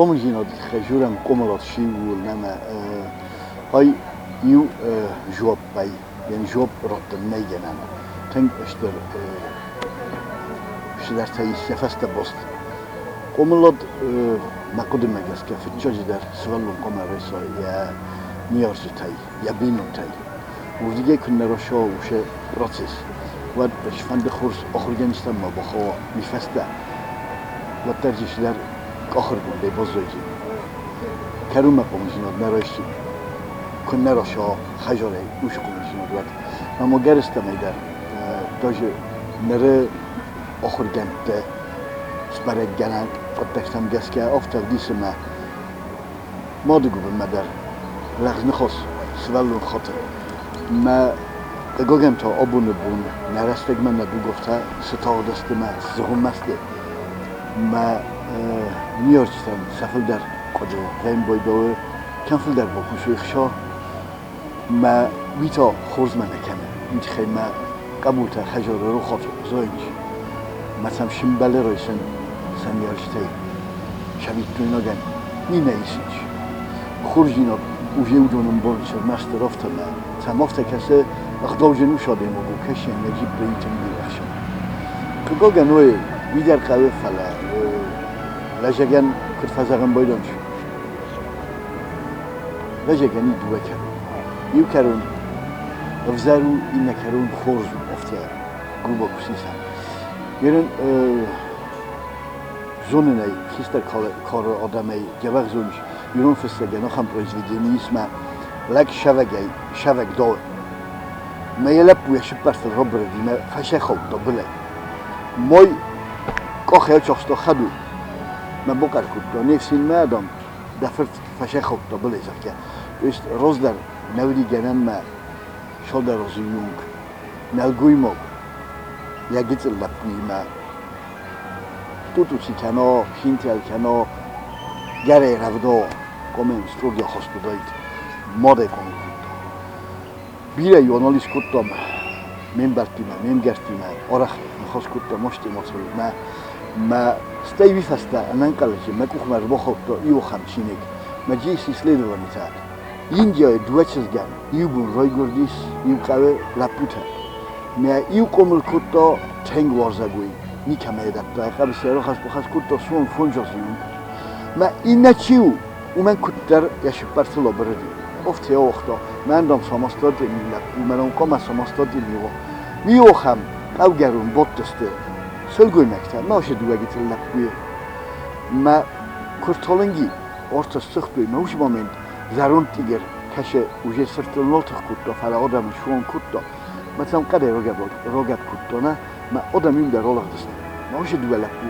Хъомылдзинады тыххӕй дзурӕм хъомылад сиууыл нӕмӕ ай иу жуаппӕй, йӕн жуапп раттын нӕй гӕнӕн. Тынг стыр цыдӕртӕ ис йӕ фӕстӕ баст. Хъомылад, мӕ хъуыдымӕ гӕсгӕ, фыццаджыдӕр сывӕллон хъуамӕ райса йӕ ныййарджытӕй, йӕ бинонтӕй. Уырдыгӕй куыннӕ рацӕуа уыцы процесс, уӕд цыфӕнды хорз ахуыргӕнджытӕм ма бахауа уый фӕстӕ, уӕддӕр дзы цыдӕр къахыргондӕй баззайдзӕн. Кӕронмӕ хъомылдзинад нӕ райсти. Куыннӕ рацӕуа хӕдзарӕй уыцы хъомылдзинад, уӕд. Ӕмӕ гӕрӕстӕмӕй дӕр даже ныры ахуыргӕндтӕ сбӕрӕггӕнӕн хъуыддӕгтӕм гӕсгӕ афтӕ ӕвдисы мӕ мады гуыбынмӕ дӕр лӕгъз ныхас сывӕллон хаты. Мӕ хъыгагӕн та абоны бон нӕ рӕстӕгмӕ нӕ дугътӕ цы тагъд сты мӕ цы зыгъуыммӕ сты, мӕ ныййарджытӕн сӕ фылдӕр хъуыды Рейнбойдоы кӕм фылдӕр бакусой хса, мӕ уый та хорзмӕ нӕ кӕны. Уый тыххӕй мӕ хъӕбултӕ хӕдзары рохуат зайынц. Мӕ сӕм сымбӕлы райсын сӕ ныййарджытӕй. Цӕвиттойнагӕн ни нӕ исынц. Хорздзинад уже уыдон ӕмбарынц ӕрмӕстдӕр афтӕ мӕ сӕм афтӕ кӕсы, ӕгъдауджын ус адӕймаг у, кӕсы йӕ джиппы итынг бирӕ хсӕн. Хъыгагӕн уый, уый дӕр хъӕуы, фӕлӕ лӕзӕгӕн куыд фӕзӕгъын байдӕнч. Лӕзӕгӕн и дыууӕ кӕрон. Иу кӕрон ӕвзӕр у, иннӕ кӕрон хорз у, афтӕ грубо куы сисӕм. Ерын зонынӕй, хистӕр кары адӕмӕй дзӕбӕх зоныс, ирон фыссӕгӕн ахӕм произведени ис мӕ лӕг сӕвӕгӕй сӕвӕг дауы. Мӕ йӕ лӕппу йӕ сыппӕртыл рабырыди мӕ фӕсӕхаудта былӕй. Мой къахӕй ацахста хӕдул. Мӕ бахъӕр кодта, не фсин мӕ адӕм, дӕ фырт фӕсӕхаудта былӕй, зӕгъгӕ. То есть раздӕр нӕ уыди гӕнӕн мӕ цалдӕр азы онг нӕлгоймаг йӕ гыццыл лӕппуимӕ тутуси кӕна, хинтӕл кӕна, гӕрӕй рӕвдауа, комӕн строгий ахаст уыдаид, мадӕй хъомыл кодта. Бирӕ иу анализ кодтам ме мбӕлттимӕ, ме мгӕрттимӕ, арӕх ныхас кодтам астемацыл. Мӕ, мӕ стӕй уый фӕстӕ ӕнӕнхъӕлӕджы мӕ къухмӕ ӕрбахаудта иу ахӕм чиныг, мӕ GS исследованиетӕ. Индияйы дыууӕ чызгӕн иу бон райгуырдис иу хъӕуы лӕппутӕ. Мӕ иу хъомыл кодта тынг уарзӕгой, никӕмӕй дӕтта, хъӕбысӕй рахӕс-бахӕс кодта суанг фондзазы онг. Мӕ иннӕ чи у, уымӕн куыддӕр йӕ сыппӕртыл абырыди. Афтӕ ауагъта, мӕн дам самастадеми лӕппу, мӕнӕн хъуамӕ самастадеми уа. Миохӕм хъӕугӕрон бадтысты сылгоймӕгтӕ, нашы дыууӕ гыццыл лӕппуйы. Мӕ куы рталынг и, арт ссыгътой, мӕ уыцы момент зӕронд тигр кӕсы, уже сырдтыл нал тых кодта, фӕлӕ адӕмы суанг кодта. Мӕ сӕм хъӕдӕй рогӕпп кодта, нӕ, мӕ адӕм иу дӕр ралыгъдысты. Мӕ уыцы дыууӕ лӕппу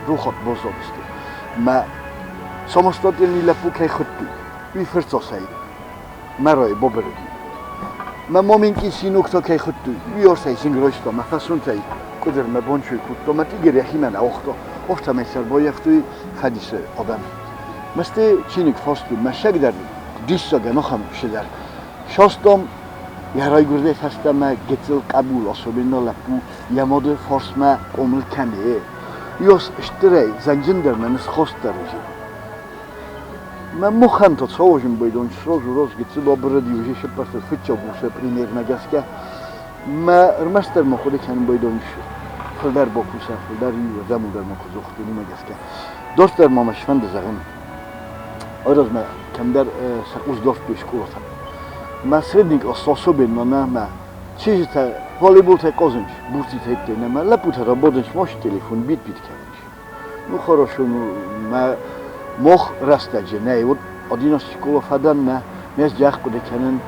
рохат баззадысты. Мӕ самостоятельный лӕппу кӕй хуыдтой, уый фырцасӕй мӕрайы бабырыди. Мӕ маменьки синокта кӕй хуыдтой, уый арсӕй зынг райста, мӕ фӕсонтӕй къуыдырмӕ банчой кодта, мӕ тигр йӕхимӕ нӕ ауагъта, афтӕмӕй сӕ ӕрбаййӕфтой фӕдисы адӕм. Мӕсты чиныг фарстой, мӕ сӕг дӕр диссагӕн ахӕм цыдӕр. Састам йӕ райгуырдӕй фӕстӕмӕ гыццыл хъӕбул, особенно лӕппу, йӕ мады фарсмӕ хъомыл кӕны. Ёс стырӕй зӕнджындӕр мӕ нысхостдӕр уыди. Мӕ мухӕн та цӕуӕзын байдон сразу раз гыццыл абырыди уже сыппӕртыл фыццаг усы примермӕ гӕсгӕ. Мӕ ӕрмӕстдӕр мӕ хъуыды кӕнын байдон фылдӕр бакуса, фылдӕр иу ӕрдӕмыл дӕр ма куы зохтон, уымӕ гӕсгӕ. Дарддӕр ма мӕ сфӕнды зӕгъын, айразмӕ кӕмдӕр сӕ хъус дардтой скъолатӕм. Мӕ средний класс особенно нӕ мӕ чызджытӕ волейболтӕй хъазынц, буртитӕ ӕдде мӕ лӕппутӕ рабадынц маст телефон бит-бит кӕнынц. Ну хорошо, ну мӕ мох рӕстӕджы нӕй, вот 11 школа фӕдӕн нӕ, ме здӕх хъуыды кӕнын,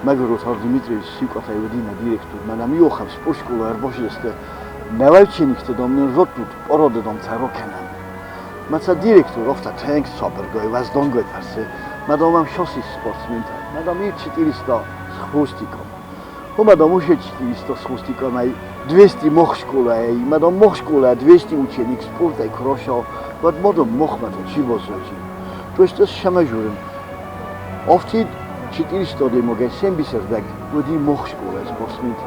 мӕгуыр Отар Дмитриевич Сиукъатӕй уыди нӕ директор, мӕнӕ ми охӕм спортшкола ӕрбацыдысты, нӕуӕг чиныгты дам нын раттут, парады дам цӕро кӕнӕм. Мӕ сӕ директор афтӕ тынг сабыргай, уӕздангай фӕрсы, мӕ дам ам шасси спортсментӕ, мӕ дам иу 400 с хвостиком. Уымӕ дам уже 400 с хвостикомӕй 200 мох школӕй, мӕ дам мох школӕ 200 ученик спортӕй куы раса, уӕд ма дам мохмӕ та чи баззайдзӕн? То есть ӕз цӕмӕ журын? Афтид 400 адӕймагӕй се мбисӕрдӕг уыди мох школӕйы спортсментӕ.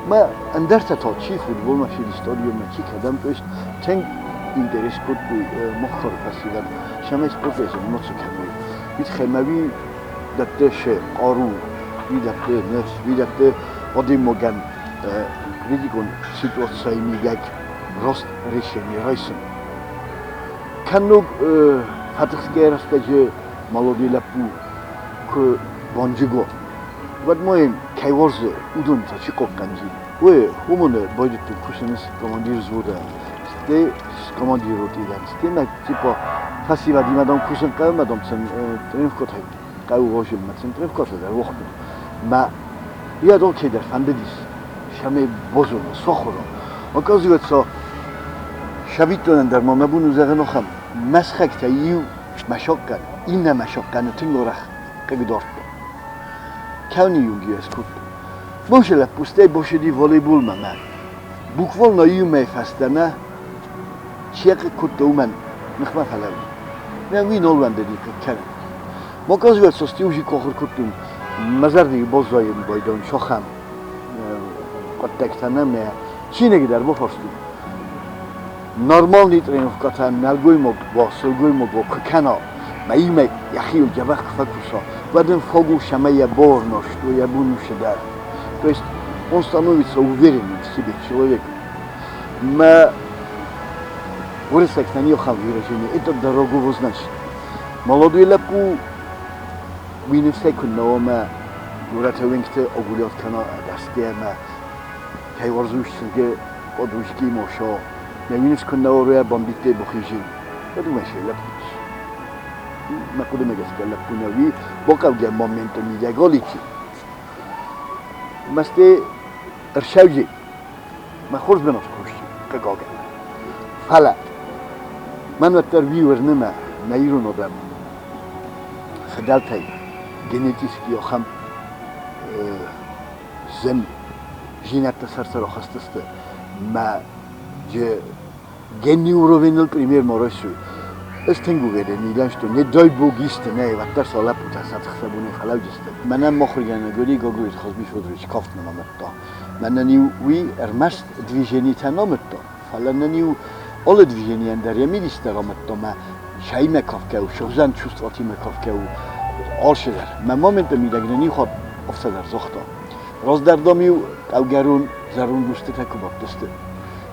Мӕ ӕндӕртӕ та чи футболмӕ фиди стадионмӕ, чи кӕдӕм, то есть тынг. интерес кодтой мохкары фӕсивӕд, цӕмӕй спортӕй заниматься кӕной. Ведь хӕмӕуи дӕтты се хъару, уый дӕтты ныфс, уый дӕтты адӕймагӕн критикон ситуацийы мидӕг раст решение райсын. Кӕнног фӕтыхсгӕ рӕстӕджы молодой лӕппу куы банджыго, уӕд ма йын кӕй уарзы, уыдон та чи хъахъхъӕндзӕн? Уый уымӕн байдыдтой кусынц командир взвода, стӕй командир ротыйы стӕй ма типа фӕсивӕдимӕ дам кусын хъӕуы, ма дам сын тренировкӕтӕ хъӕуы возимӕ сын тренировкӕтӕ дӕр уагътой. Мӕ йӕ дон кӕйдӕр фӕндыдис, цӕмӕй базона, сахуыра. Оказывается, сабитонӕн дӕр ма мӕ бон у зӕгъын ахӕм, мӕ сыхӕгтӕй иу мӕ сахъхъӕн, иннӕ мӕ сахъхъӕны тынг арӕх хъыгдардта. Кӕуыны иугиӕ скодта. Босы лӕппу стӕй босыди волейболмӕ мӕ. Буквально иу мӕй фӕстӕ нӕ чи хъыг кодта, уымӕн ныхмӕ фӕлӕууыд. Мӕ уый нал уӕндыди хъыг кӕнын. Оказывается, стиужи кохыр кодтон, мӕ зӕрдийы баззайын байдон сахӕм хъуыддӕгтӕ нӕ мӕ чиныг дӕр бафарстон. Нормальный тренировкӕтӕ нӕлгоймаг уа, сылгоймаг уа куы кӕна, мӕ имӕ йӕхиуыл дзӕбӕх куы фӕкуса, уӕд ын фаг у, цӕмӕй йӕ бауырна, что я буду дӕр. То есть он становится уверенным в себе человеком. Мӕ уырыссӕгтӕн иу выражение, это дорогого значит. Молодой лӕппу уый ныфсӕй куыннӕ уа мӕ горӕты уынгты агулят кӕна ӕдасгӕ ӕмӕ кӕй уарзуш сызгӕ подружки мошо. Мӕ уый ныфс куыннӕ уа бандиттӕй бахизын, уӕд уымӕ се лӕппу ис. Мӕ хъуыдымӕ гӕсгӕ лӕппу нӕ уый бахъӕугӕ моменты мидӕг алити. Мӕсте ӕрсӕуджи мӕ хорз бынат кусти, хъыгагӕн. Фӕлӕ мӕн уӕддӕр уый уырны мӕ нӕ ирон адӕм фыдӕлтӕй генетически ахӕм зын зинӕдтӕ сӕр-сӕр ахӕсдзысты мӕ генный уровеныл примерно райсуй. Ӕз тынг уверен дӕн, что не дай бог исты нӕй, уӕддӕр сӕ лӕппутӕ сӕ тыхтӕ бонӕй фӕлӕудзысты. Мӕнӕн махуыргӕнӕг уыди Гаглойты Хазби Федорович кафт нын амыдта. Мӕнӕн-иу уый ӕрмӕст движенитӕ нӕ амыдта, фӕлӕ нын-иу алы движенийӕн дӕр йӕ мидис дӕр амыдта мӕ сӕимӕ кафгӕ у, сыгъзӕн чувствотимӕ кафгӕ у, алцыдӕр. Мӕ моменты мидӕг нын иу хатт афтӕ дӕр загъта. Раздӕр, дам-иу хъӕугӕрон зӕронд устытӕ куы бадтысты,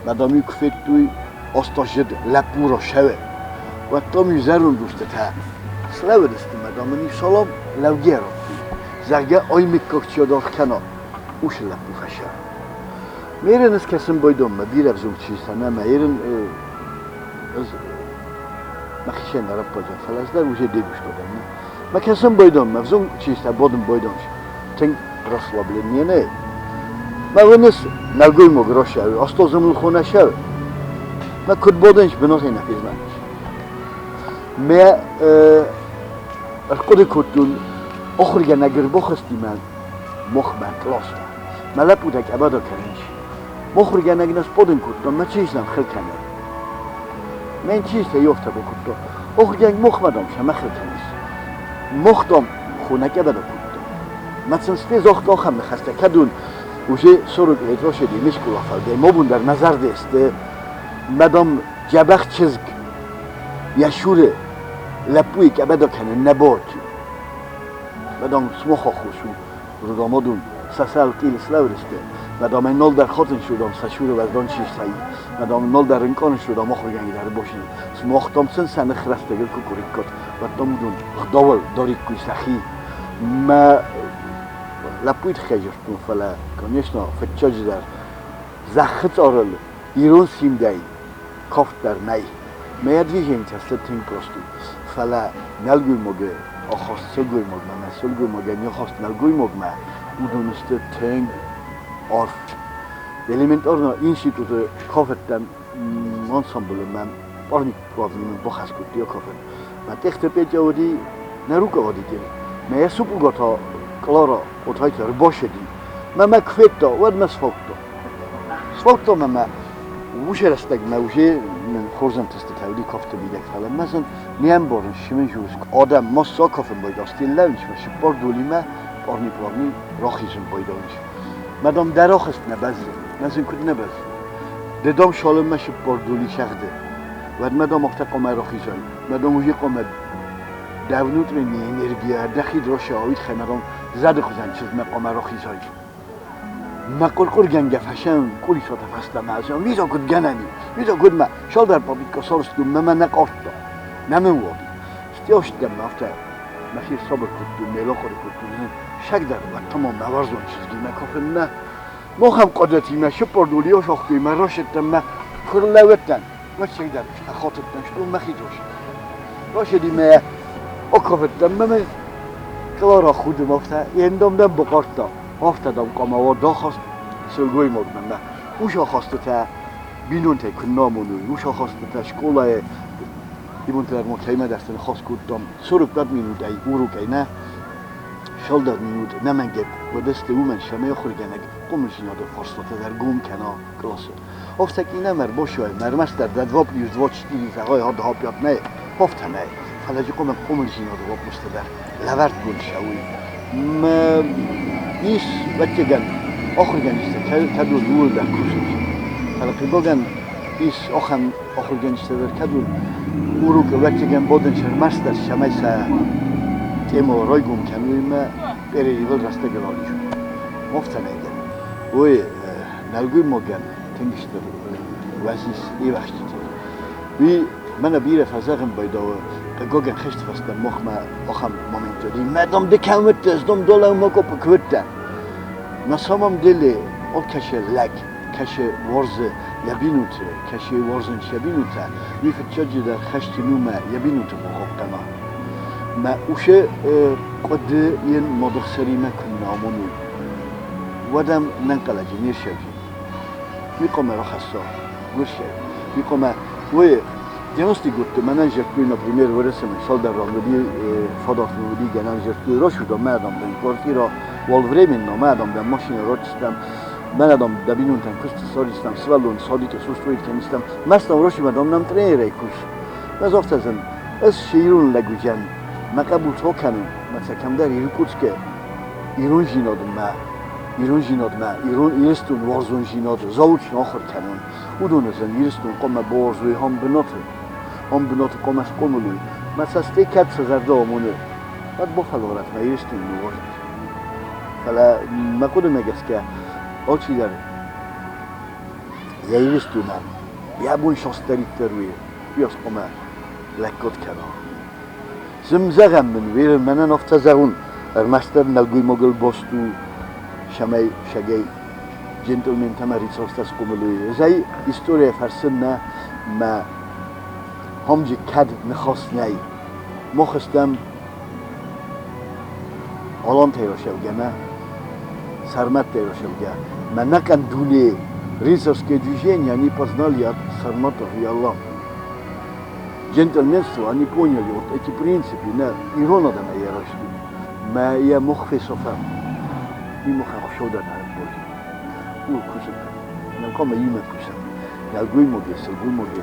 мӕ, дам-иу куы федтой 80-аздзыд лӕппу рацӕуы, уӕд, дам-иу зӕронд устытӕ слӕууыдысты мӕ, дам, ын-иу салам лӕугӕ радтой, зӕгъгӕ, ай мыггаг чи адаргъ кӕна, уыцы лӕппу фӕсӕр. Мерен ӕз кӕсын байдонмӕ, бирӕ взонг чызджытӕ нӕ, мӕ ерын ӕз мӕхицӕн нӕ раппӕлдзӕн, фӕлӕ ӕз дӕр уже дедушка дӕн. Мӕ кӕсын байдонмӕ, взонг чызджытӕ бодын байдон тынг расслабление нӕй. Мӕ уыныс, нӕлгоймаг росӕуы, астозымыл хонӕсӕуы. Мӕ куыд бодынч бынатӕй нӕ фезмӕлынц. Мӕ ӕрхъуыды кодтон ахуыргӕнӕг ӕрбахызти мӕ махмӕ къласмӕ. Мӕ лӕппутӕ къӕбӕда кӕнынц. Махуыргӕнӕг нӕ сбадын кодта, мӕ чызг нӕм хыл кӕны. Мӕн чызг та афтӕ бакодта. Ахуыргӕнӕг махмӕ, дам, сӕ хыл кӕныс. Мах, дам, хо нӕ къӕбӕда кодта. Мӕ сын сте загъта ахӕм ныхӕстӕ, кӕд уын уже 40 лет роседи ме скъола фӕлгӕй, ма бон дӕр мӕ зӕрде сты, мӕ, дам, дзӕбӕх чызг йӕ суры лӕппуйы къӕбӕда кӕнын нӕ бауадзи. Мӕ, дам, смах аххос у, Рудомодун сасал къил слӕуристе. Мадам нолдӕр хотын шудом сашуры вӕздон чистай. Мадам нолдӕр ынкъон шудом охургӕнгидӕр боши. Смохтомцын сӕ ных рӕстӕгыл кукуриккот. Уӕддом уыдон гъдауыл дориккуй сӕхи. Мӕ лӕппуйы тыххӕй зыдтон, фӕлӕ, конечно, фыццаджыдӕр зӕххы цъарыл ирон симдӕй кафт дӕр нӕй. Мӕ движенитӕ сты тынг просто, фӕлӕ нӕлгоймаджы ахаст сылгоймагмӕ, мӕ сылгоймагӕн йӕ ахаст нӕлгоймагмӕ, уыдон сты тынг арф. Элементарно институты кафеттӕм ансамблы мӕм парник правлениемӕ бахӕс кодтой кафын. Мӕ Тъехты Петя уыди нӕ руководитель. Мӕ йӕ супруга та Клара Отайты ӕрбасыди. Мӕ мӕ куы федта, уӕд мӕ сфаудта. Сфаудта мӕ мӕ уыцы рӕстӕгмӕ уже мын хорз ӕнтыстытӕ уыди кафты мидӕг, фӕлӕ мӕ сын не ӕмбарын, цы мын зурыс. Адӕм ма кафын байдал, стиллӕуынц мӕ цыппар долимӕ пъарни-пъарни рахизын байдалынц. Мӕ дам дӕ рахызт нӕ бӕззы, мӕ сын куыд нӕ бӕззы? Ды дам цалынмӕ цыппар доли цӕгъды. Уӕдмӕ дам афтӕ хъуамӕ рахизай. Мӕ дам уже хъуамӕ дӕ внутренняя энергия дӕхи дроша ауид хӕмӕ дам зӕды хуызӕн чызгмӕ хъуамӕ рахизай. Мӕ хъуыр-хъуыргӕнгӕ фӕсӕн къулисота фӕстӕмӕ азӕн, визо куд гӕнӕни, визо куд мӕ шалдар папикка сорстун мӕ мӕ нӕ къордта. Нӕ мын уоди. Стъёстдӕн мӕ афтӕ мӕхи сабыр кодтон, ме лохъуыды кодтон, сӕгдар уӕдта ма мӕ уарзон чызгимӕ кафынмӕ. Мохӕм къодатимӕ сыппордули осохтой мӕ росеттӕн мӕ курлӕуӕттӕн, уӕд сӕгдар ахотыдтӕн, стон мӕхи росеттӕн. Роседи мӕ оковыдтӕн мӕ мӕ Клара худым афтӕ, ендом дӕм бахъардта, афтӕ дам хъуамӕ уа дахаст сылгоймагмӕ мӕ ус ахастытӕ бинонтӕй куыннӕ амоной, ус ахастытӕ скъолайы бинонтӕ дӕр ма кӕимӕдӕрты ныхас кодтам, 45 минутӕй урокӕй нӕ, цалдӕр минут нӕмӕнгӕй уыдысты, уымӕн цӕмӕй ахуыргӕнӕг хъомылдзинады фарстатӕ дӕр гом кӕна къласы. Афтӕ кинӕм ӕрбацӕуӕм, ӕрмӕстдӕр дӕ два плюс два четыре зӕгъай, хатт нӕй, афтӕ нӕй, фӕлӕ дзы хъуамӕ хъомылдзинады вопростӕ дӕр лӕвӕрдгонд цӕуой. Ис, ӕвӕццӕгӕн, ахуыргӕнджытӕ кӕдон ууыл дӕр кусынц. Фӕлӕ, хъыгагӕн, ис ахӕм ахуыргӕнджытӕ дӕр, кӕдон урок, ӕвӕццӕгӕн, бадынц ӕрмӕстдӕр, цӕмӕй сӕ тема райгом кӕной ӕмӕ перерывыл рӕстӕг ралидзой. Афтӕ нӕй гӕнӕн. Уый нӕлгоймагӕн тынг стыр уӕзис ирӕхстытыл. Уый мӕнӕ бирӕ фӕзӕгъын байдауы, хъыгагӕн хӕсты фӕстӕ махмӕ ахӕм момент уыди. Мӕ дам ды кӕм уыдтӕ, ӕз дам долӕ ма къоппы куы уыдтӕн. На самом деле алкӕцы лӕг кӕсы уарзы йӕ бинонты, кӕсы уарзынц йӕ бинонтӕ, уый фыццаджыдӕр хӕсты нумӕ йӕ бинонты бахъахъхъӕна. Мӕ усы хъуыды йын мадыхсӕримӕ куыннӕ амоной, уӕд ӕм нӕнхъӕлӕджы не ссӕудзӕн. Уый хъуамӕ рахӕсса гуырсӕй. Уый хъуамӕ уый 90-ты гуырдты мӕнӕн зӕгътой, например, Уӕрӕсемӕ цалдӕр ран уыди фадат уыди гӕнӕн зӕгътой, росудам мӕ адӕм дӕн квартира, уал временно мӕ адӕм дӕн машина рочыстӕм, мӕ адӕм дӕ бинонтӕн куыст ссардыстӕм, сывӕллон садиты устроить кӕныстӕм. Мӕстӕм росимӕ дам нӕм тренерӕй кус. Ӕз афтӕ зын, ӕз се ирон лӕг уыдзӕн, мӕ хъӕбул цо кӕнын, мӕ сӕ кӕмдӕр Иркутскы ирондзинадмӕ, ирондзинадмӕ, ирон Ирыстон уарзондзинад заочно ахуыр кӕнын. Уыдоны зын Ирыстон хъуамӕ бауарзой ам бынаты, ам бынаты хъуамӕ схъомыл уой. Мӕ цӕстӕй кӕд сӕ зӕрдӕ амоны, уӕд бафӕлварӕт мӕ Ирыстоны ныууадзын. Фӕлӕ мӕ хъуыдымӕ гӕсгӕ алчидӕр йӕ Ирыстонӕн йӕ бон цасдӕриддӕр у, уыйас хъуамӕ лӕггад кӕна. Зын зӕгъӕн мын, веры мӕнӕн афтӕ зӕгъун, ӕрмӕстдӕр нӕлгоймагыл баст у, цӕмӕй сӕгӕй джентльментӕмӕ рицӕуттӕ схъомыл уой. Ӕз ӕй историйӕ фӕрсын нӕ, мӕ хомджи кӕд ныхас нӕй. Мах стӕм алантӕй рацӕугӕ нӕ, сарматтӕй рацӕугӕ. Мӕ нӕхъӕн дуне рыцарское движение они познали от сарматов и алан. Джентльменство они поняли вот эти принципы, нӕ ирон адӕмӕй йӕ райстой. Мӕ йӕ мох фесофӕм. Уый мох ӕхсӕвдӕр нӕ ныппорди. Ууыл кусӕм. Нӕм хъуамӕ иумӕ кусӕм. Нӕлгоймаги, сылгоймаги,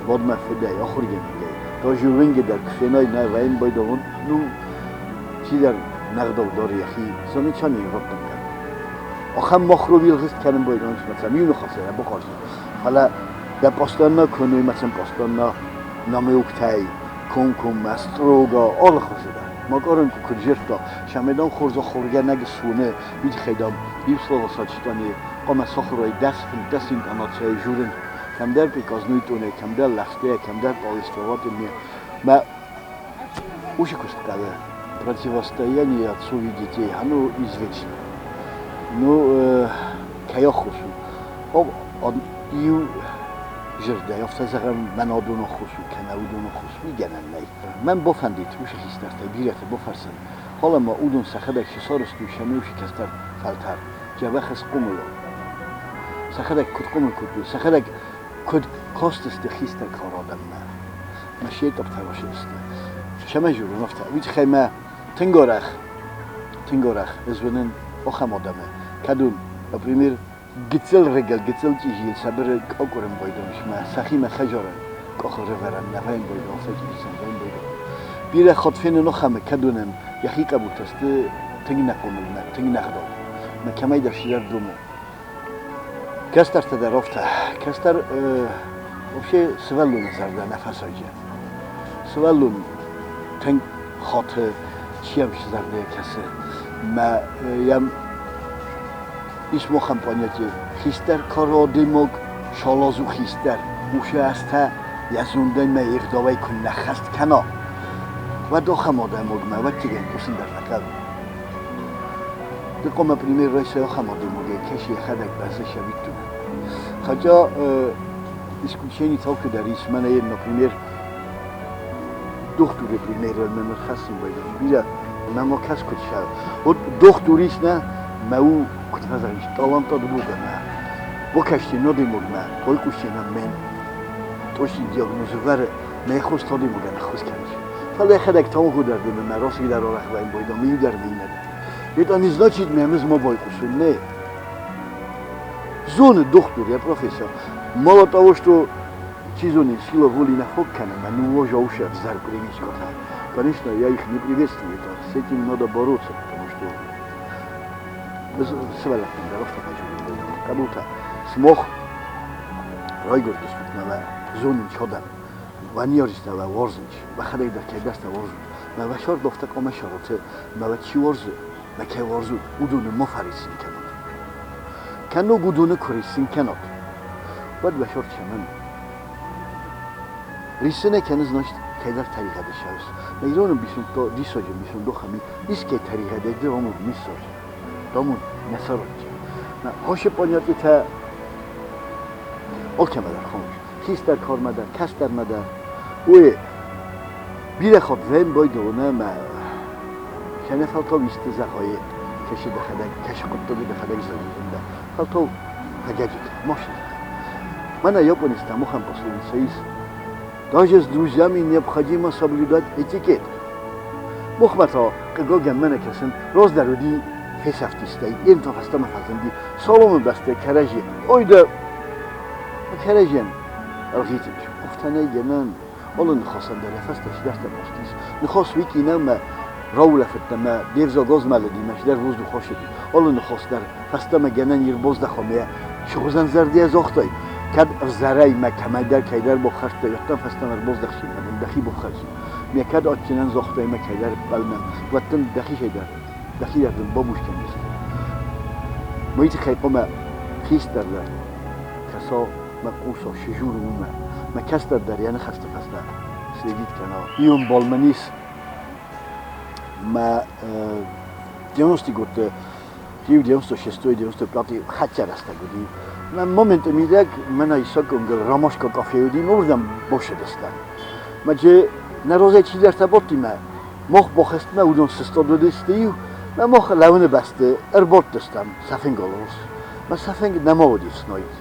мадмӕ фыдӕй, ахуыргӕнӕгӕй. Даже уынги дӕр куы фенай, нӕ вӕййын байдалон, ну, чидӕр нӕгъдау дӕр йӕхи замечание раттын кӕны. Ахӕм махровил гъызт кӕнын байдалон, цӕм иу ныхасӕй нӕ бахъазын. Фӕлӕ дӕ постоянно кӕной мӕ сын постоянно намёктӕй, комкоммӕ, строго, алы хуызы дӕр. Макаронку куыд зӕрдта, сӕмӕ хорз ахуыргӕнӕг суны, уый тыххӕй, дам, иу словосочетание хъуамӕ сахуырай 10-15 интонацийӕ журын. Кӕмдӕр приказной тонӕй, кӕмдӕр лӕгъстӕйӕ, кӕмдӕр повествовательный. Мӕ уыцы куыст хъӕуы противостояние отцу и детей, оно извечно. Ну, кӕй ӕххуыс у? Иу зӕрдӕ, афтӕ зӕгъӕм, мӕн адон ӕххуыс у, кӕнӕ уыдон ӕххуыс, уый гӕнӕн нӕй. Мӕн бафӕндид уыцы хистӕртӕй бирӕты бафӕрсын, фӕлӕ ма уыдон сӕхӕдӕг цы сарӕзтой, сӕ уыцы кӕстӕр фӕлтӕр дзӕбӕх схъомыл. Сӕхӕдӕг куыд хъомыл кодтой, сӕхӕдӕг куыд кастысты хистӕр кары адӕммӕ. Мӕ се тъӕптӕ расидысты. Цӕмӕй дзурын афтӕ, уый тыххӕй мӕ тынг арӕх, тынг арӕх ӕз уынын ахӕм адӕмы, кӕд уын, например, гыццыл рыгыл, гыццыл чъизийыл сабыры къокъуырын байдоныс мӕ сӕхимӕ хӕдзары къохы рывӕрӕн нӕ вӕййын байдон, афтӕ чъизицӕн вӕййын байдон. Бирӕ хатт фенын ахӕмы, кӕд уынӕм, йӕхи къӕбутӕ сты тынг нӕхъомылмӕ, тынг нӕгъдау. Мӕ кӕмӕйдӕр чидӕр домы. Кӕстӕртӕ дӕр афтӕ. Кӕстӕр Вообще сывӕллоны зӕрдӕ нӕ фӕсайдзӕн. Сывӕллон тынг хаты, чи йӕм зӕрдӕйӕ кӕсы. Мӕ йӕм ис мохӕн понятие хистӕр кары адӕймаг шалазу хистӕр, уыцы азтӕ йӕ зондӕй мӕ йе гъдауӕй куы нӕ хӕст кӕна, уӕд ахӕм адӕймагмӕ ӕвӕццӕгӕн кусын дӕр нӕ хъӕуы. Ды хъуамӕ пример райсай ахӕм адӕймагӕй, кӕцы йӕхӕдӕг бӕззы сӕвиттонӕн. Хотя исключений цалкы дӕр ис, мӕнӕ йын, например, дохтуры примерӕн мӕ ӕрхӕссын байдайы бирӕ. Мӕ ма кӕс куыд сӕ. Вот дохтур ис нӕ, мӕ у, куыд фӕзӕгъис, таланта Бога мӕ. Бакасти надымогмӕ, байхъусти мӕн. Точный диагноз вӕры, мӕ хос тадымогӕн ӕххуыс кӕныс. Фӕлӕ йӕхӕдӕг тамако дӕр дымы, мӕ расыг дӕр арӕх вӕййын байдам, иу дӕр мӕ иннӕ дӕр. Это не значит, мӕ ӕз ма байхъусын, не. Зоны дохтур, я профессор. Мало того, что чи зоны, сила воли нӕ фог кӕны, мӕ ныууаза усы ӕвзӕр привычкӕтӕ. Конечно, я их не приветствую, это, с этим надо бороться, потому что сывӕллӕттӕн дӕр афтӕ фӕзилын хъӕбултӕ. Смох райгуырдыстут мӕ зонын чодӕм. Ваньярджытӕ уӕ уарзынц, уӕхӕдӕг дӕр кӕйдӕртӕ уарзут. Мӕ уӕ сӕрдофтӕ къомӕ сӕроты, мӕ уӕ чи уарзы, мӕ кӕй уарзут, уыдоны ма фӕриссын кӕнут. Кӕнног уыдоны куы риссын кӕнат, уӕд уӕ сӕр цӕмӕн? Риссын ӕй кӕны, значит, кӕйдӕр тӕригъӕды сӕрыс. Мӕ ирон ӕмбисонд диссаджы ӕмбисонд охӕм и, искӕй тӕригъӕдӕй ды омон ниссард. Домун нӕ сӕротти. Хоси понятитӕ алкӕмӕ дӕр хонус. Хистӕр кармӕ дӕр, кӕстӕрмӕ дӕр. Уый бирӕ хатт вӕййын байдауын ӕмӕ кӕнӕ фӕлтау исты зӕгъай, кӕсы дӕхӕдӕг, кӕсы хъуыддаджы дӕхӕдӕг зӕгъын дӕ, фӕлтау погодите, машина. Мӕнӕ японецтӕ махӕн пословица ис. Даже с друзьями необходимо соблюдать этикет. Махмӕ та хъыгагӕн мӕнӕ кӕсын, раздӕр уыди фесӕфтистӕй, йе та фӕстӕмӕ фӕзынди Соломы бӕсты кӕрӕдзи. Ой да кӕрӕдзийӕн ӕлгъитынц. Афтӕ нӕй гӕнӕн. Алы ныхасӕн дӕр йӕ фӕстӕ чидӕртӕ баст ис. Ныхас уый нӕмӕ раулӕфыдтӕ мӕ де взаг азмӕлыди мӕ чидӕр воздух асыди. Алы ныхас дӕр фӕстӕмӕ гӕнӕн ӕрбаздӕха мӕ сыгъуызӕн зӕрдийӕ загътай, кӕд ӕвзӕрӕй мӕ кӕмӕйдӕр кӕйдӕр бафхӕрдтай, уӕддӕр фӕстӕмӕ ӕрбаздӕхси мӕ дын дӕхи бафхӕрдзи. Мӕ кӕд адджынӕн загътай мӕ кӕйдӕр фӕлмӕн, уӕд дын дӕхицӕй дӕр дӕхи дӕр дын бабуз кӕндзысты. Уый тыххӕй хъуамӕ хистӕр дӕр кӕса мӕ хъуса, сжуры уымӕ. Мӕ кӕстӕр дӕр йӕ ныхӕсты фӕстӕ следит кӕна. Иу ӕмбал мын ис, мӕ 90 годты 96 95 хӕццӕ рӕстӕг уыди. Мӕ моменты мидӕг мӕнӕ исаконгыл ромашка кафе уыди, мӕ уырдӕм бошедыстӕн. Мӕ же нӕ розӕй чидӕртӕ бадти мӕ мах бахызтмӕ уыдон сыстад уыдысты иу, мӕ мах лӕууыны бӕсты ӕрбадтыстӕм сафингалос. Мӕ сафинг нӕма уыди фснайд.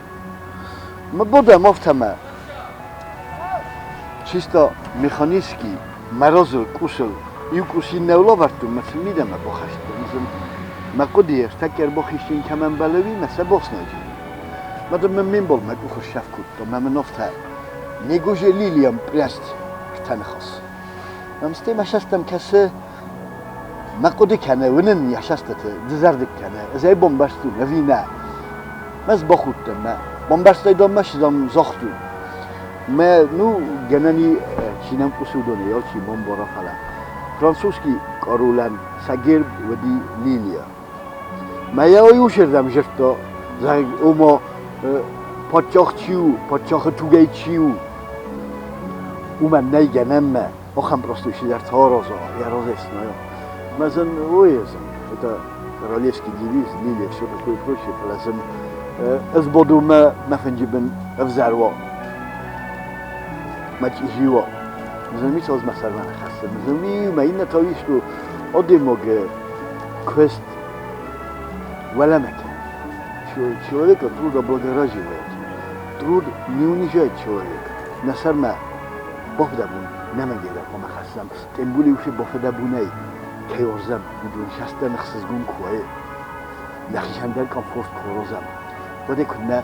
Мӕ бадӕм афтӕмӕ чисто механически мӕ разыл къусыл иу къус иннӕ лӕвӕрдтон, мӕ сын мидӕмӕ бахастон. Мӕ хъуыдыйы ӕртӕккӕ ӕрбахизтин кӕм ӕмбӕлы, уый мӕ сӕ бафснайдтой. Мӕ дын мын ме мбал мӕ къухы сӕф кодта, мӕ мын афтӕ Негоже лилиям прясть ныхас. Мӕм мӕ сӕстӕм кӕсы, мӕ хъуыды кӕны, уынын йӕ сӕстыты, дызӕрдыг кӕны, ӕз ӕй бамбӕрстон ӕви нӕ. Ӕз бахудтӕн, мӕ бамбӕрстай дам мӕ дам загътон. Мӕ, ну, гӕнӕн и, чи нӕм хъусы, уыдонӕй алчи бамбара, фӕлӕ французский къаролӕн сӕ герб уыди лилия. Мӕ йӕ уый усырдӕм зырдта, зӕгъ, ома, паддзах чи у, паддзахы тугӕй чи у, уымӕн нӕй гӕнӕн мӕ. Ахӕм простой чидӕртӕ араза, йӕ разӕй Мӕ сын ой, это королевский девиз, лилия, все такое прочее, фӕлӕ сын ӕз баду мӕ мӕ фынджы бын ӕвзӕр уа, мӕ чъизи уа. Мызын мицоз мӕ сӕрмӕ нӕ хӕссы. Мызын уый мӕ иннӕ та исту адӕймаг квест уӕлӕмӕ кӕны. Человека труд облагораживает. Труд не унижает человека. Нӕ сӕрмӕ бафидӕбун нӕмӕгерӕ хъуамӕ хӕссӕм, тем более усе бафидӕбунӕй кӕй уарзӕм, уыдон сӕстӕн ӕхсызгон куы уай, нӕхицӕн дӕр комфорт куы аразӕм, уӕд ӕй куыд нӕ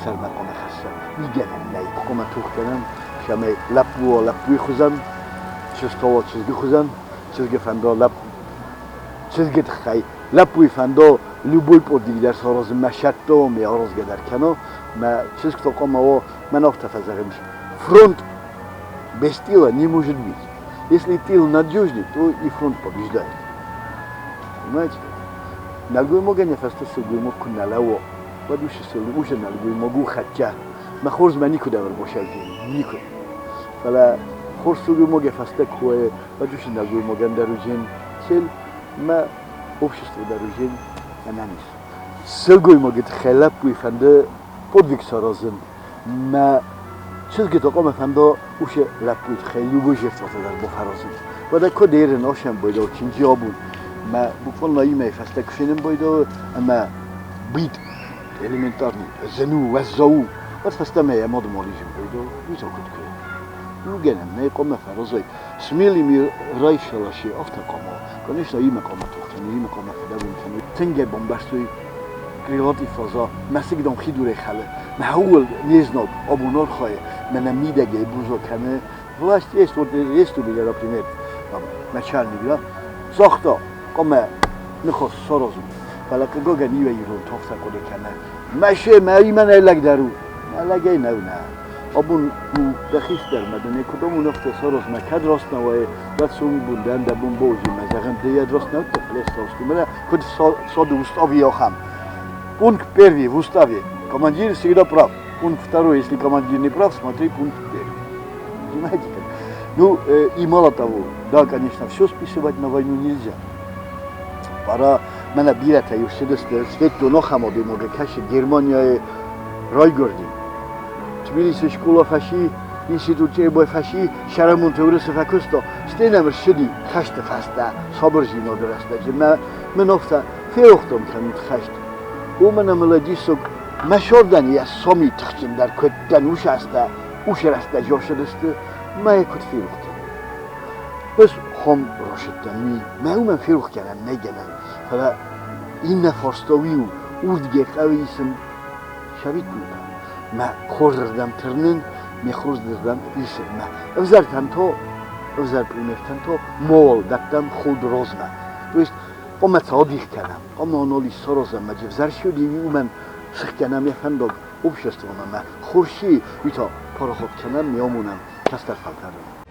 сӕрмӕ хъуамӕ хӕссӕм, уый гӕнӕн нӕй. Хъуамӕ тох кӕнӕм, цӕмӕй лӕппу уа лӕппуйы хуызӕн, чызг та уа чызджы хуызӕн, чызджы фӕнда лӕппу чызджы тыххӕй лӕппуйы фӕнда любой подвиг дӕр саразын мӕ сӕтта, мӕ аразгӕ дӕр кӕна. Мӕ чызг то хъуамӕ о, мӕн афтӕ фӕзӕгъынц. Фронт без тыла не может быть. Если тыл надежный, то и фронт побеждает. Понимаете? Нӕлгоймагӕн йӕ фӕстӕ сылгоймаг куы нӕ лӕууа, уӕд уыцы нӕлгоймаг у хӕццӕ. Мӕ хорз мӕ никуыдӕм ӕрбасайдзӕн, никуы. Фӕлӕ хорз сылгоймаг йӕ фӕстӕ куы уа, уӕд уыцы нӕлгоймагӕн дӕр уыдзӕн цель, мӕ общество дӕр уыдзӕн ӕнӕниз. Сылгоймаджы тыххӕй лӕппуйы фӕнды подвиг саразын, мӕ чызгытӕ хъуамӕ фӕнда уыцы лӕппуйы тыххӕй иугой жертвӕтӕ дӕр бафӕразын. Уӕдӕ куыд ерын осӕн байдау чинджи абон, мӕ буквально имӕй фӕстӕ куы фенын байдау ӕмӕ быд элементарный, зын у, уӕззау у, уӕд фӕстӕмӕ йӕ мады мализын байдау, уый та куыд кӕны? Иугӕнӕн нӕй, хъуамӕ фӕразай. Смелый ми райсаласи афтӕ хъуамӕ, конечно, имӕ хъуамӕ тох кӕны, имӕ хъуамӕ фыдӕбон кӕны. Тынгӕй бамбӕрстой крылатый фаза, мӕсыг дам хидурӕй хӕлы. Мӕ ууыл не знаг абон архайы, мӕнӕ мидӕгӕй бузо кӕны. Власть есть, вот есть у меня, например, там, начальник, да, загъта, хъуамӕ ныхас саразут. Фӕлӕ хъыгагӕн иуӕй ирон тохтӕ хъуыды кӕны. Мӕ мӕ имӕ нӕ лӕг дӕр у. Мӕ лӕгӕй нӕу, нӕ. Абон у дӕ хистӕрмӕ дын куыд уынаффӕ саразмӕ, кӕд раст нӕ уайы, уӕд сомбон дӕн дӕ бон баузи мӕ зӕгъын, ды йӕ раст нӕ уыдтӕ, фӕлӕ сраст у. Мӕнӕ куыд сады уставе ахӕм. Пункт первый в уставе. Командир всегда прав. Пункт второй, если командир не прав, смотри пункт первый. Понимаете как? Ну, и мало того, да, конечно, все списывать на войну нельзя. Пора, мӕнӕ бирӕтӕ иу ссыдысты, федтон ахӕм адӕймаджы, кӕсы Германияйы райгуырди. Тбилисы скъола фӕци, институт Чъебой фӕци, Сӕрӕмонты Уырысы фӕкуыста, стӕй нӕм ссыди хӕсты фӕстӕ, сабырдзинады рӕстӕджы. Мӕ мын афтӕ ферохтон кӕнут хӕст. Уымӕн ӕмӕ лӕдисог мӕ сордӕн йӕ соми тыхджындӕр куыд дӕн усастӕ, усы рӕстӕджы ссыдысты, мӕ йӕ куыд ферох кӕнон. Ӕз хом росыдтӕн уый, мӕ уымӕн ферох кӕнӕн нӕй гӕнӕн, фӕлӕ иннӕ фарста уый у, урдгӕ хъӕуы исын цӕвиттонтӕ. Мӕ хорзырдӕм тырнын, ме хорзырдӕм исын. Мӕ ӕвзӕртӕн то, ӕвзӕр примертӕн то мол дӕттӕм худ розмӕ. То есть хъуамӕ цадих кӕнӕм, хъуамӕ анализ саразӕм, мӕ ӕвзӕр чи уыди, уымӕн сых кӕнӕм йӕ фӕндаг обществомӕ, мӕ хорз чи, уый та парахат кӕнӕм, ме амонӕм кӕстӕр фӕлтӕрӕн.